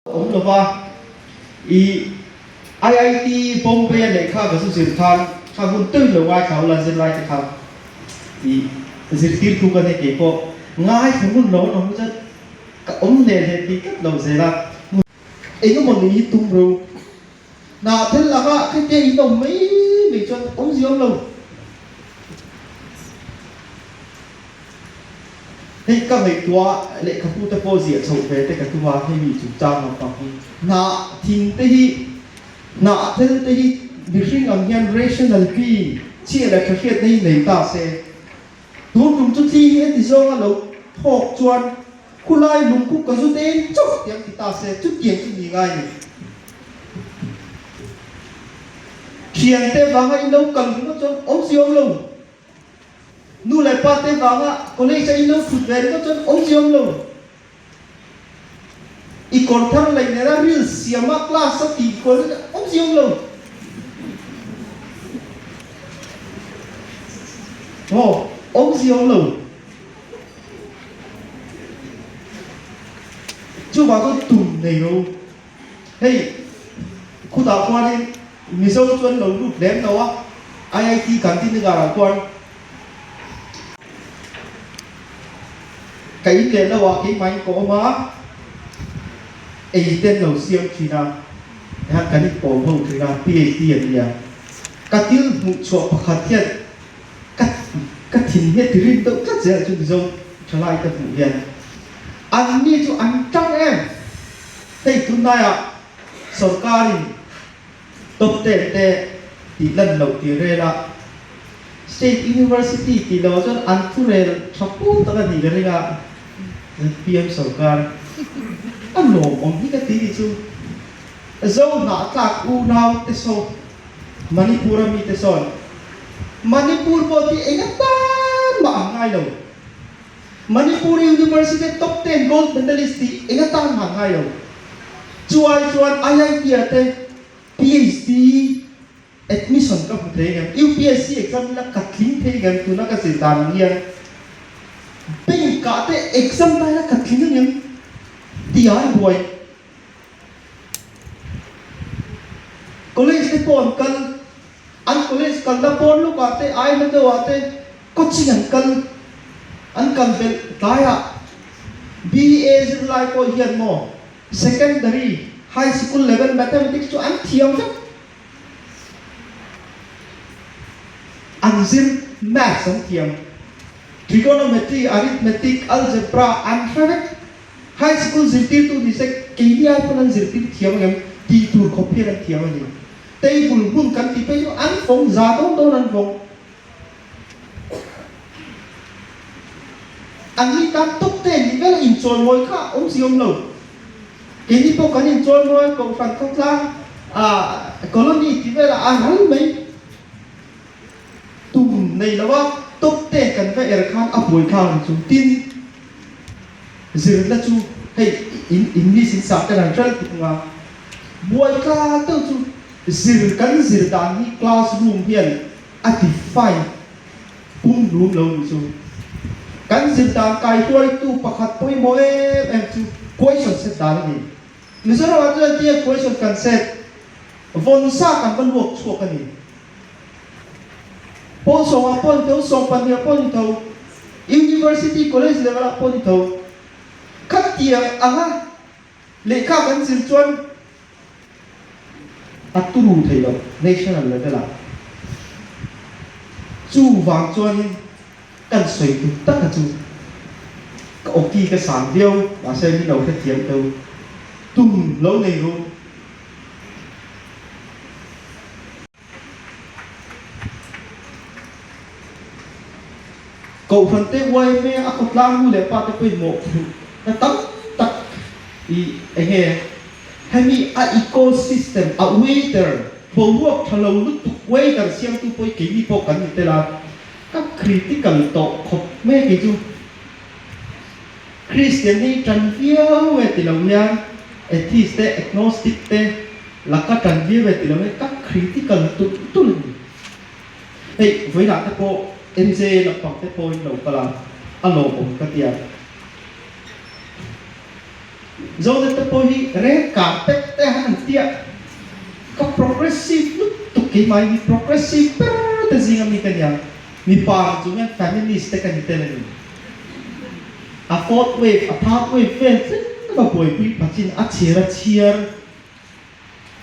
Awm lova, i IIT Bombay a lehkha ka zu zir khan kha hun teuh lo ngaithla ula zirlai te kha i zirtirtu ka nei kei pawh ngaithla ngun lo an awm chuan ka awm hle hle tih tlat lo zel a. Engemaw ni hi tum ro hnah thil anga khete in awm mai mai chuan awmzia awm lo. Hei ka ngaihtuah lehkhabu te pawh ziah chhoh ve te ka tum a, hemi chungchang lampang hi. Hnah thing te hi, hnah thil te hi mihring ang hian rational being, chhia leh tha hriatna hi nei ta se. Tun tum chu thli hi heti zawnga lo thawk chuan khulai lungkuk ka zu te in chauh tiang ti ta se, chutiang chu ni ngai ni. Thiante vanga in lo kal ringawt chuan awmzia awm lo. Nu leh pa te vanga college a in lo thut ve ringawt chuan awmzia awm lo. I kawr thar lei nena reels siam a class a tih kual ringawt awmzia awm lo. Aw, awmzia awm lo. Chuvang chuan tum nei ro. Hei khutah khuanin Mizo chuan lo lut lem lo a, IIT Gandhinagar ah khuan ka in leh lo ah keimah in ka awm a, ei ten lo siam thin a, tihian kan inkawm ho thin a, PhD a nia. Ka thil hmuh chhuah pakhat hian ka ka thin hi a ti rim deuh tlat zel chu Mizo thalai ka hmuh hian anni chu an tang em? Hei tunlaiah sorkarin top ten te tih lan loh tih rel a, State University tih loh chuan an thurel tha pul tak a nih ka ring a, zpm sorkar a lawmawm hi ka ti ni chu. Zo hnahtlak unau te saw Manipur a mite sawn Manipur pawh tih eng atan mah an ngai lo. Manipur University top ten gold medalist tih eng atan mah an ngai lo. Chu ai chuan IIT ah te PhD admission ka hmu thei ngem, UPSC exam ila ka tling thei ngem tuna ka zir dan ang hian bank ah te exam ta ila ka tling angem tih ah an buai. College te pawh an kal, an college kalna pawn lawkah te aina deuhah te coaching an kal, an kal belh tlaiah BA zirlai pawh hian maw secondary high sikul level mathematics chu an thiam vek, an zir maths an thiam, trigonometry, arithmetic, algebra an hre vek. High School zirtirtu ni se keini ai pawn an zirtir thiam ang em tih tur khawp hian an thiam a ni. Table hmun kan tih phei chu an fawng za dawn dawn an fawng. An ni tan tawp te nih vel a inchawimawi kha awm si awm lo. Keini pawh kan inchawimawi Kohhran khawtlang ah colony tih velah a ral mai. Tum nei lo a tawp te kan va er khan a buai thlang ang chu. Tin, zirna chu hei in English in sah ten an hral tuk nga. Buai tla deuh chu zir kan zir dan hi classroom hian a define pum hlum lo ni chu. Kan zir dan kaihruaitu pakhat pawimawh em em chu question set dan a ni. Mizoram ah chuan tia question kan set vawn sa kan va luak chhuak a ni. Pawl sawmah pawh ni tho, sawmpahniah pawh ni tho, University College level ah pawh ni tho. Khatiang anga lehkha kan zir chuan a turu thei lo national level ah. Chuvang chuanin kan sawi tum taka chu ka awki ka sang viau mahse min lo hrethiam tho tum lo nei ru. Kohhran te yma a khawtlang nu leh pa te pawimawh phurhna tam tak i enge hemi a ecosystem a waiter boruak tha lo lutuk waiter siamtu pawh hi keini pawh kan ni tel a ka critical tawh khawp mai kei chu Christian hi tan viau e ti lo hian atheist te agnostic te Laka tan viau e ti lo e, ka critical tulh tulh a ni. Hei vawiinah te pawh MJ lampang te pawhin lo kal a, a lawmawm ka ti a. Zonet te pawh hi red carpet te han an tia. Ka progressive lutuk keimah hi mi progressive ber te zinga mi ka nia. Mipa ang chung hian feminist te ka ni tel a ni. A fourth wave, a third wave vel thleng va buaipui pachin a chhiar a chhiar.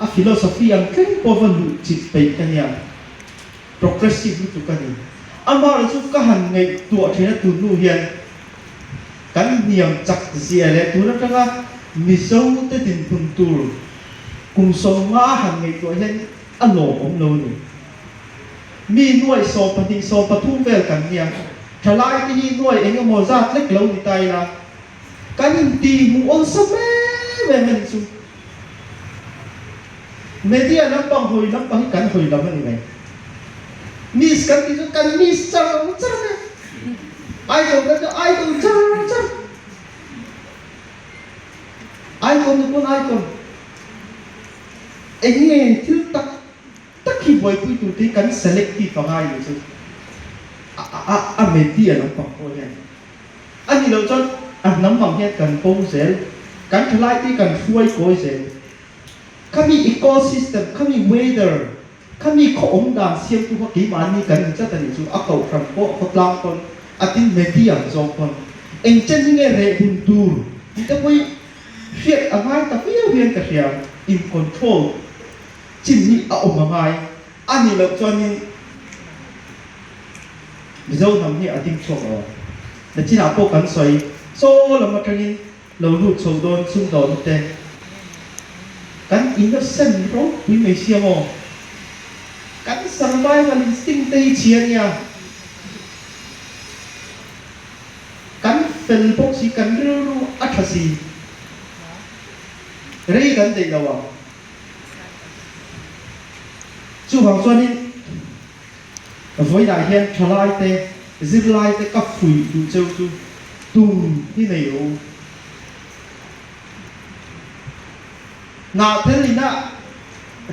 A philosophy ang tlem pawh va luh chip peih ka nia. Progressive lutuk a ni. Amaherawh chu ka han ngaihtuah thin a tun hnu hian kan hniam chak zia leh tun atanga Mizo te dinhmun tur kum 50 han ngaihtuah hian a lawmawm lo a ni. Mi nuaih 12, 13 vel kan nia. Thalai te hi nuaih eng emaw zat lek lo ni ta ila kan intihhmuh awlsam em em a ni chu. Media lampang hawi lampang hi kan hawi lam a ni mai. Miss kan tih chu kan miss char char mai a. Idol kan tih idol char char. Icon ni pawn icon. Eng nge thil tak tak hi buaipui tur te hi kan selective a ngai ni chu. A a a media lampang pawh hian. A nih loh chuan a hnam ang hian kan bo zel, kan thalai te hi kan hruai kawi zel. Khami ecosystem, khami weather, khami khaw awm dan siamtu kha keimahni kan ni tlat a nih chu, a kohhran pawh, a khawtlang pawn, a tin media ang zawng pawn. Eng chen hi nge reh bun tur tih te pawh hi hriat a ngai ta viau hian ka hria, in control chin hi a awm a ngai. A nih loh chuanin Mizo hnam hi a ding chhuak lo. Nachinah pawh kan sawi, chaw lam atangin lo lut chho dawn sumdawn te kan innocent ropui mai sia maw? Kan survival instinct te hi chhia nia. Kan fel bawk si, kan rilru a tha si. Rei kan deih lo ang. Chuvang chuanin vawiinah hian thalaite, zirlaite ka fuih duh cheu chu tum hi nei rawh u. Hnahthel ina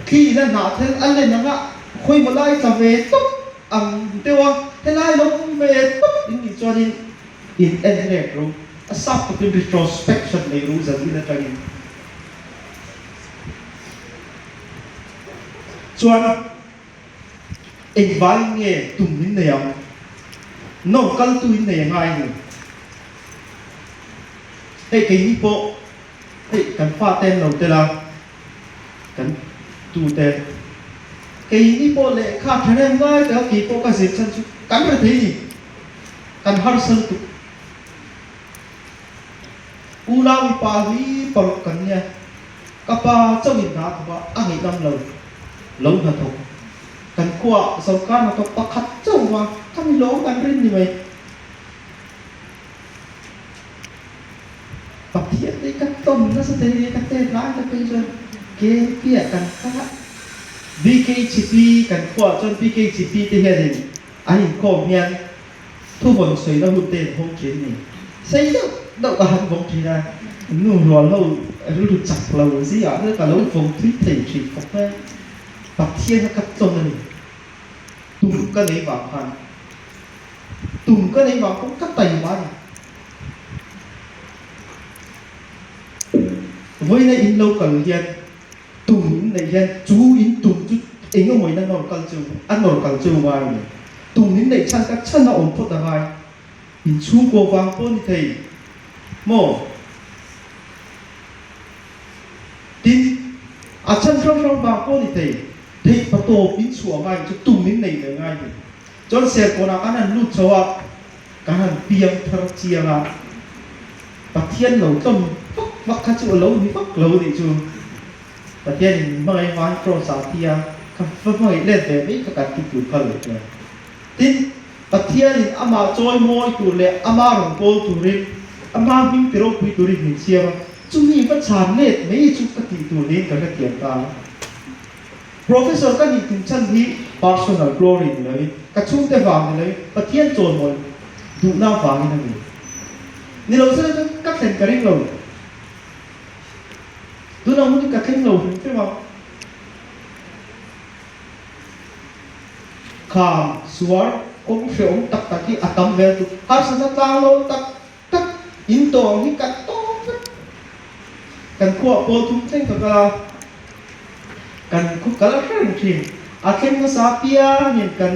thli ina hnahthel a len anga khawimaw lai tla ve tawp ang deuh a, helai lo awm ve tawp in nih chuanin in en let rawh u. A sap takin retrospection nei rawh u zan in atangin. Chuan engvangin nge tum in nei ang? Nawr kaltu in nei a ngai ni. Hei keini pawh hei kan fate an lo tel a, kan tute keini pawh lehkha tha reng ngai tak a keipawh ka zir chhan chu kan hre thei ni, kan harsa lutuk. Unau mipa hi paruk kan nia, ka pa chauhin hna a thawk a, a ngaihdam lo, lo hnathawk. Kan khuaah sorkar hnathawk pakhat chauh a, ka mi lawm kan rin ni mai. Pathian te ka tawn nasa thei nia, ka tet lai ta phei chuan KMP ah kan kal a, BKHP kan khuaah chuan BKHP te hianin an inkhawm hian Thuvawn sawina hun te in hawng thin ni. Sei deuh deuh ka han vawng thin a, nu rual ho rilru chak lo zingah te ka lo vawng thui thei thin khawp mai a, Pathian kha ka tlawn a ni. Tum ka nei vang khan, tum ka nei vang pawh ka taima a ni. Vawiina in lo kal hian Tum in neih hian chu in tum chu eng emaw in a nawr kal chu a nawr kal chu ngai a ni. Tum in neih chhan kha chhan a awm phawt a ngai. In chhungkaw vang pawh a ni thei maw? Tin, a chhan hrang hrang vang pawh a ni thei. Theih patawp in chhuah ngai chu tum in nei ve ngai a ni. Chuan Serkawnah kan han lut chho a. Ka han piang thar chiang a, Pathian lo tlawm vak vak kha chu a lo ni vak lo nih chu. Pathianin min hmangaih hma hi Kraws ah a thi a, ka va hmangaih let ve mai kha kan ti tur kha lo tia. Tin, Pathianin amah chawi mawi tur leh ama rawn kawl turin, ama hming ti ropui turin min siam a, chumi va chhan let mai chu ka tih tur niin ka hrethiam ta a. Professor ka nih tum chhan hi personal glory ni loin, ka chhungte vang ni loin, Pathian chawimawi duhna vangin a ni. Ni lo sela chuan ka thlen ka ring lo. Tunah hun hi ka thleng lo hrim hrim a. Kham, suar, kawng hrehawm tak tak hi a tam vel chu harsatna tlang lo tak tak in tawng hi kan tawng vek. Kan khuaah pawl thum thleng ka kal a, kan khu kal reng thin. A thleng hmasa piangin kan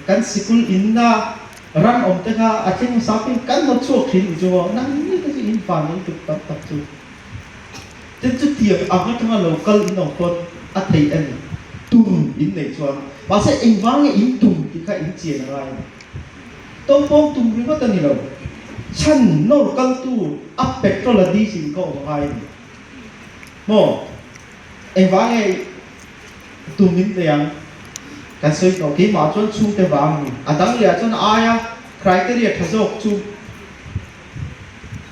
kan sikul inna ram awm te kha a thleng hmasa piangin kan hnawt chhuak thin ni chu aw, nang ni te chu in van ei tuk tam tak chu. Tin chutiang ang atanga lo kal in awm pawn a theih a ni, tum in neih chuan. Mahse engvang nge in tum tih kha in chian a ngai a ni. Tawngpawng tum ringawt a ni lo. Chhan nawr kaltu a petrol a diesel ka awm a ngai a ni. Maw? Engvang nge tum in nei ang? Kan sawi tawh keimah chuan chhungte vang a ni. A dang leh ah chuan a aia criteria tha zawk chu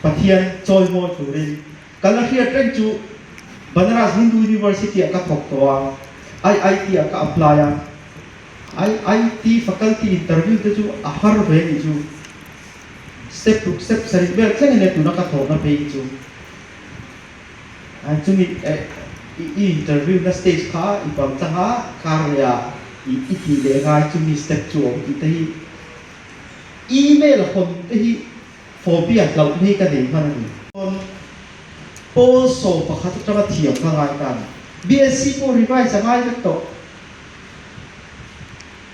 Pathian chawimawi turin ka la hriat reng chu Banaras Hindu University ah ka thawk tawh a, IIT ah ka apply a. IIT faculty interview te chu a har ve nih chu. Step ruk step sarih vel thleng ania tuna ka thawhna phei hi chu. Chumi i interview na stage kha i bal tlang a, kar leh ah i tih leh ngai chumi step chu a awm tih te hi email hawn te hi phobia hlauhna hi ka nei hman a ni. Pawl 11 atanga thiam kha ngai ta a ni. BSc pawh revise a ngai vek tawh.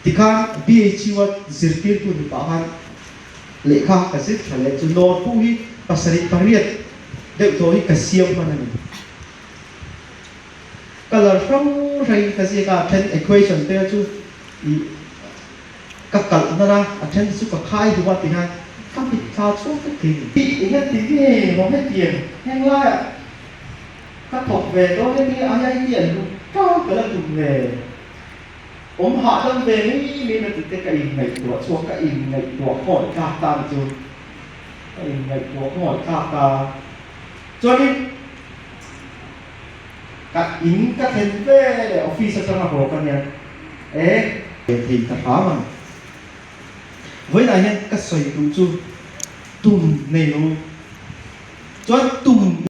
Tikhan BHU a zirtirtu ni pah khan lehkha ka zir tha leh chu North hi pasarih pariat deuh thaw hi ka siam hman a ni. Colour hrang hrangin ka ziak a, a then equation te chu ih ka kalh hnar a, a then te chu ka khai duh a tikhan ka mitthla chhuak vek thei a ni. Ih heti nge maw hetiang heng laiah Ka thawk ve dawn e nia IIT an luh ṭang ka la tum ve. Awm hahdam ve mai mai na tite ka inngaihtuah chhuak ka inngaihtuah ngawih tlak ta ni chu. Ka inngaihtuah ngawih tlak ta. Chuanin ka in ka thlen ve leh office atanga haw ka nia e. Thei ta hram ang. Vawiinah hian ka sawi duh chu tum nei lo. Chuan tum.